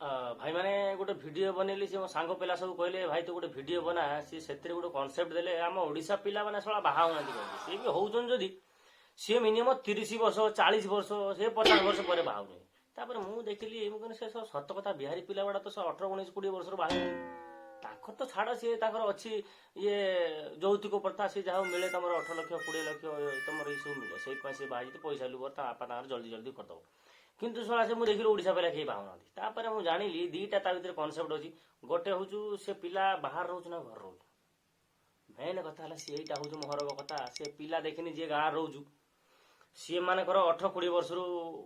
ଭାଇମାନେ, ଗୋଟେ ଭିଡ଼ିଓ ବନେଇଲି। ସେ ମୋ ସାଙ୍ଗ ପିଲା ସବୁ କହିଲେ, "ଭାଇ, ତୁ ଗୋଟେ ଭିଡ଼ିଓ ବନା।" ସିଏ ସେଥିରେ ଗୋଟେ କନସେପ୍ଟ ଦେଲେ, ଆମ ଓଡ଼ିଶା ପିଲାମାନେ ଶଳା ବାହା ହଉନାହାନ୍ତି କାହିଁକି? ସିଏ ବି ହଉଛନ୍ତି ଯଦି, ସିଏ ମିନିମମ୍ 30 ବର୍ଷ, 40 ବର୍ଷ, ସେ 50 ବର୍ଷ ପରେ ବାହା ହଉଛନ୍ତି। ତାପରେ ମୁଁ ଦେଖିଲି, ମୁଁ କହିଲି ସେ ସବୁ ସତ କଥା। ବିହାରୀ ପିଲା ଗୁଡ଼ା ତ ସେ 18, 19, 20 ବର୍ଷରୁ ବାହା ହଉଛନ୍ତି। ତାଙ୍କର ତ ଛାଡ଼, ସିଏ ତାଙ୍କର ଅଛି ଇଏ ଯୌତୁକ ପ୍ରଥା। ସିଏ ଯାହା ହଉ ମିଳେ ତମର 18 ଲକ୍ଷ, 20 ଲକ୍ଷ ତମର ଏଇ ସବୁ ମିଳେ। ସେଇଥିପାଇଁ ସେ ବାହା ହେଇଛି। ପଇସା ଲୁଭ, ତା ବାପା ତାଙ୍କର ଜଲ୍ଦି ଜଲ୍ଦି କରିଦବ। କିନ୍ତୁ ଶଳା ସେ ମୁଁ ଦେଖିଲି ଓଡ଼ିଶା ପିଲା କେହି ବାହାଉନାହାନ୍ତି। ତାପରେ ମୁଁ ଜାଣିଲି ଦିଟା ତା ଭିତରେ କନସେପ୍ଟ ଅଛି। ଗୋଟେ ହଉଛୁ ସେ ପିଲା ବାହାରେ ରହୁଛି ନା ଘରେ ରହୁଛି। ମେନ୍ କଥା ହେଲା ସେଇଟା ହଉଛି ମହରଗ କଥା। ସେ ପିଲା ଦେଖିନି, ଯିଏ ଗାଁରେ ରହୁଛୁ, ସିଏ ମାନଙ୍କର 18, 20 ବର୍ଷରୁ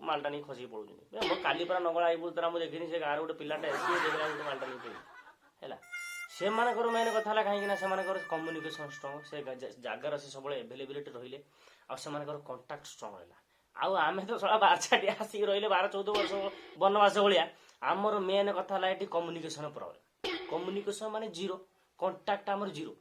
ମାଲଟା ନେଇ ଖସିକି ପଳଉଛନ୍ତି। ଏ ମୋ କାଲି ପରା ନଙ୍ଗଳା ହେଇ ବୁଲୁଥିଲା, ମୁଁ ଦେଖିନି। ସେ ଗାଁରେ ଗୋଟେ ପିଲାଟେ, ସିଏ ଦେଖିଲା ଗୋଟେ ମାଲଟା ନେଇ ପଳଉଛି। ହେଲା, ସେମାନଙ୍କର ମେନ୍ କଥା ହେଲା କାହିଁକି ନା ସେମାନଙ୍କର କମ୍ୟୁନିକେସନ ଷ୍ଟ୍ରଙ୍ଗ। ସେ ଜାଗାର ସେ ସବୁବେଳେ ଆଭେଲେବିଲିଟି ରହିଲେ ଆଉ ସେମାନଙ୍କର କଣ୍ଟାକ୍ଟ ଷ୍ଟ୍ରଙ୍ଗ ରହିଲା। ଆଉ ଆମେ ତ ଶଳା ବାରଛାଟି ଆସିକି ରହିଲେ 12, 14 ବର୍ଷ ବନବାସ ଭଳିଆ। ଆମର ମେନ୍ କଥା ହେଲା ଏଠି କମ୍ୟୁନିକେସନ ପ୍ରୋବ୍ଲେମ। କମ୍ୟୁନିକେସନ ମାନେ ଜିରୋ, କଣ୍ଟାକ୍ଟ ଆମର ଜିରୋ।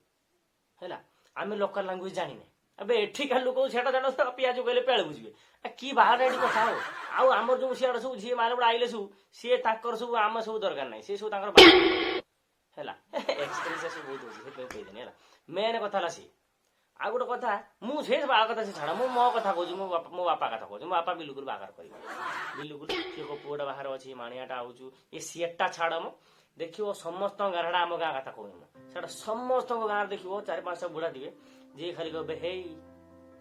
ହେଲା, ଆମେ ଲୋକାଲ ଲାଙ୍ଗୁଏଜ ଜାଣିନେ। ଏବେ ଏଠିକା ଲୋକ ସେଟା ଜାଣ, ପିଆଜ କହିଲେ ପେଳ ବୁଝିବେ। ଆ କି ବାହାରେ ଏଠି କଥା ହବ? ଆଉ ଆମର ଯୋଉ ସିଆଡେ ସବୁ ଝିଏ ମାରେ ଗୁଡା ଆଇଲେ ସବୁ, ସିଏ ତାଙ୍କର ସବୁ, ଆମ ସବୁ ଦରକାର ନାହିଁ। ସେ ସବୁ ତାଙ୍କର ବାହାର ହେଲା। ଏକ୍ସପିରିଏନ୍ସ ସବୁ ବହୁତ ଅଛି, ସେଥିପାଇଁ କହିଦେନି। ହେଲା, ମେନ୍ କଥା ହେଲା ସିଏ। ଆଉ ଗୋଟେ କଥା, ମୁଁ ସେ ବାହା କଥା ସେ ଛାଡ଼, ମୁଁ ମୋ କଥା କହୁଛି। ମୋ ବାପା କଥା କହୁଛି। ମୋ ବାପା ବିଲକୁଲ ବାହାଘର କରିବ ବିଲକୁଲ। ସିଏ କୋ ପୁଅଟା ବାହାରେ ଅଛି, ମାଣିଆଟା ଆଉଛୁ ଏ ସିଏଟା ଛାଡ଼। ମ ଦେଖିବ ସମସ୍ତଙ୍କ ଗାଁରେ, ଆମ ଗାଁ କଥା କହୁନି ମୁଁ, ସେଟା ସମସ୍ତଙ୍କ ଗାଁରେ ଦେଖିବ ଚାରି ପାଞ୍ଚଟା ବୁଢା ଥିବେ, ଯିଏ ଖାଲି କହିବେ, "ହେଇ",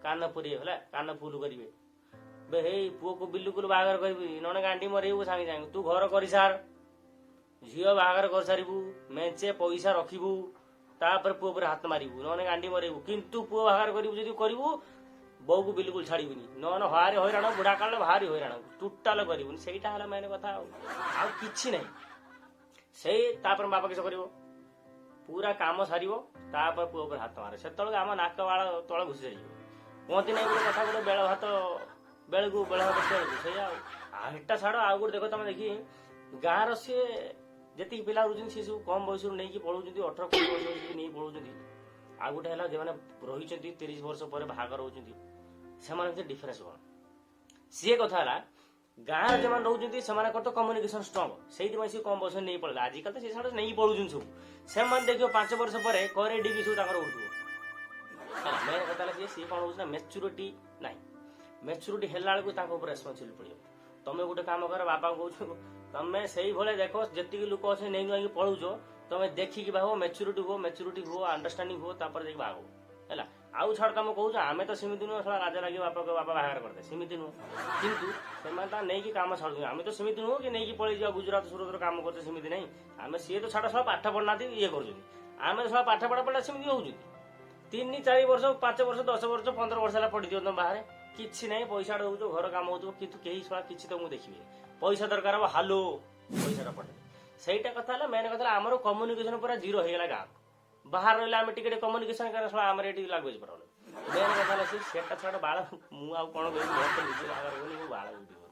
କାନ ପୁରେଇବେ, ହେଲା, କାନ ଫୁଲ କରିବେ, "ବେ ହେଇ, ପୁଅକୁ ବିଲକୁଲ ବାହାଘର କରିବି, ନହେଲେ ଗାଣ୍ଡି ମରେଇବୁ ସାଙ୍ଗେ ସାଙ୍ଗେ। ତୁ ଘର କରିସାର, ଝିଅ ବାହାଘର କରିସାରିବୁ, ମେଞ୍ଚେ ପଇସା ରଖିବୁ, ତାପରେ ପୁଅ ଉପରେ ହାତ ମାରିବୁ, ନହେଲେ ଗାଣ୍ଡି ମରେଇବୁ। କିନ୍ତୁ ପୁଅ ବାହାଘର କରିବୁ ଯଦି କରିବୁ, ବୋଉକୁ ବିଲକୁଲ ଛାଡିବୁନି, ନହେଲେ ଭାରି ହଇରାଣ, ବୁଢା କାଳରେ ଭାରି ହଇରାଣ, ଟୋଟାଲ କରିବୁନି।" ସେଇଟା ହେଲା ମେନ୍ କଥା, ଆଉ ଆଉ କିଛି ନାହିଁ। ସେଇ ତାପରେ ବାପା କିସ କରିବ? ପୁରା କାମ ସାରିବ, ତାପରେ ପୁଅ ଉପରେ ହାତ ମାରେ। ସେତେବେଳକୁ ଆମ ନାକ ବାଳ ତଳେ ଘୁସି ଯାଇଯିବ। କୁହନ୍ତି ନାହିଁ ଗୋଟେ କଥା, ଗୋଟେ ବେଳ ଭାତ ବେଳକୁ, ବେଳ ଭାତ ବେଳକୁ, ସେଇଆ। ଆଉ ଆଉ ହେଟା ଛାଡ, ଆଉ ଗୋଟେ ଦେଖ ତମେ ଦେଖି, ଗାଁର ସିଏ ଯେତିକି ପିଲା ରହୁଛନ୍ତି, ସିଏ ସବୁ କମ ବୟସରୁ ନେଇକି ପଳଉଛନ୍ତି। 18, 20 ବର୍ଷ ନେଇକି ପଳଉଛନ୍ତି। ଆଉ ଗୋଟେ ହେଲା ଯେଉଁମାନେ ରହିଛନ୍ତି, 30 ବର୍ଷ ପରେ ବାହାଘର ହଉଛନ୍ତି, ସେମାନଙ୍କ ଭିତରେ ଡିଫରେନ୍ସ କଣ? ସିଏ କଥା ହେଲା, ଗାଁରେ ଯେଉଁମାନେ ରହୁଛନ୍ତି, ସେମାନଙ୍କର ତ କମ୍ୟୁନିକେସନ ଷ୍ଟ୍ରଙ୍ଗ। ସେଇଥିପାଇଁ ସିଏ କମ ବୟସରେ ନେଇ ପଳେଇଲା। ଆଜିକାଲି ତ ସେ ଛାଡ଼, ନେଇକି ପଳଉଛନ୍ତି ସବୁ। ସେମାନେ ଦେଖିବ 5 ବର୍ଷ ପରେ କରେ ଡିଗି ସବୁ ତାଙ୍କର ଉଠୁଥିବ। ହେଲା, ମେନ୍ କଥା ହେଲା ସିଏ ସିଏ କଣ ହଉଛି ନା ମେଚୁରିଟି ନାହିଁ। ମେଚୁରିଟି ହେଲା ବେଳକୁ ତାଙ୍କ ଉପରେ ରେସ୍ପନ୍ସିବିଲିଟି ପଡିବ। ତମେ ଗୋଟେ କାମ କର, ବାପାଙ୍କୁ କହୁଛୁ, ତମେ ସେଇଭଳିଆ ଦେଖ, ଯେତିକି ଲୋକ ଅଛନ୍ତି ନେଇ ନେଇକି ପଳଉଛ, ତମେ ଦେଖିକି ବାହା ହୁଅ, ମେଚୁରିଟି ହୁଅ, ମେଚୁରିଟି ହୁଅ, ଅଣ୍ଡରଷ୍ଟାଣ୍ଡିଂ ହୁଅ, ତାପରେ ଯାଇକି ବାହା ହୁଅ। ହେଲା, ଆଉ ଛାଡ଼, ତମେ କହୁଛ, ଆମେ ତ ସେମିତି ନୁହଁ। ଶଳା ରାଜା ଲାଗିବ, ବାପା ବାପା ବାହାଘର କରିଦେ, ସେମିତି ନୁହଁ। କିନ୍ତୁ ସେମାନେ ତା ନେଇକି କାମ ଛାଡୁଛନ୍ତି। ଆମେ ତ ସେମିତି ନୁହଁ କି ନେଇକି ପଳେଇ ଯିବା, ଗୁଜୁରାଟ ସୁରତର କାମ କରୁଛେ, ସେମିତି ନାହିଁ। ଆମେ ସିଏ ତ ଛାଡ଼, ଶଳା ପାଠ ପଢୁନାହାନ୍ତି, ଇଏ କରୁଛନ୍ତି। ଆମେ ତ ଶଳା ପାଠ ପଢା ପଢା ସେମିତି ହଉଛନ୍ତି। 3, 4 ବର୍ଷ, 5 ବର୍ଷ, 10 ବର୍ଷ, 15 ବର୍ଷ ହେଲା ପଢିଥିବ ତମ ବାହାରେ, କିଛି ନାହିଁ। ପଇସା ଦଉଛ, ଘର କାମ ହଉଥିବ, କିନ୍ତୁ କେହି ଶଳା କିଛି ତମକୁ ଦେଖିବେନି। ପଇସା ଦରକାର ହବ, ହାଲୋ, ପଇସାଟା ପଠେଇ। ସେଇଟା କଥା ହେଲା। ମେନ୍ କଥା ହେଲା ଆମର କମ୍ୟୁନିକେସନ ପୁରା ଜିରୋ ହେଇଗଲା। ଗାଁ ବାହାରେ ରହିଲେ ଆମେ ଟିକେ ଟିକେ କମ୍ୟୁନିକେସନ କାରଣ ଶଳା ଆମର ଏଠି ଲାଙ୍ଗୁଏଜ ପ୍ରୋବ୍ଲେମ। ମେନ୍ କଥା ହେଲା ସେ ସେଟା ଛାଡ଼ ବାଳ। ମୁଁ ଆଉ କଣ କହିବି? ମୋର ତ ନିଜେ ବାହାଘର ହଉନି, ମୁଁ ବାଳ ଭିଡ଼ିଓ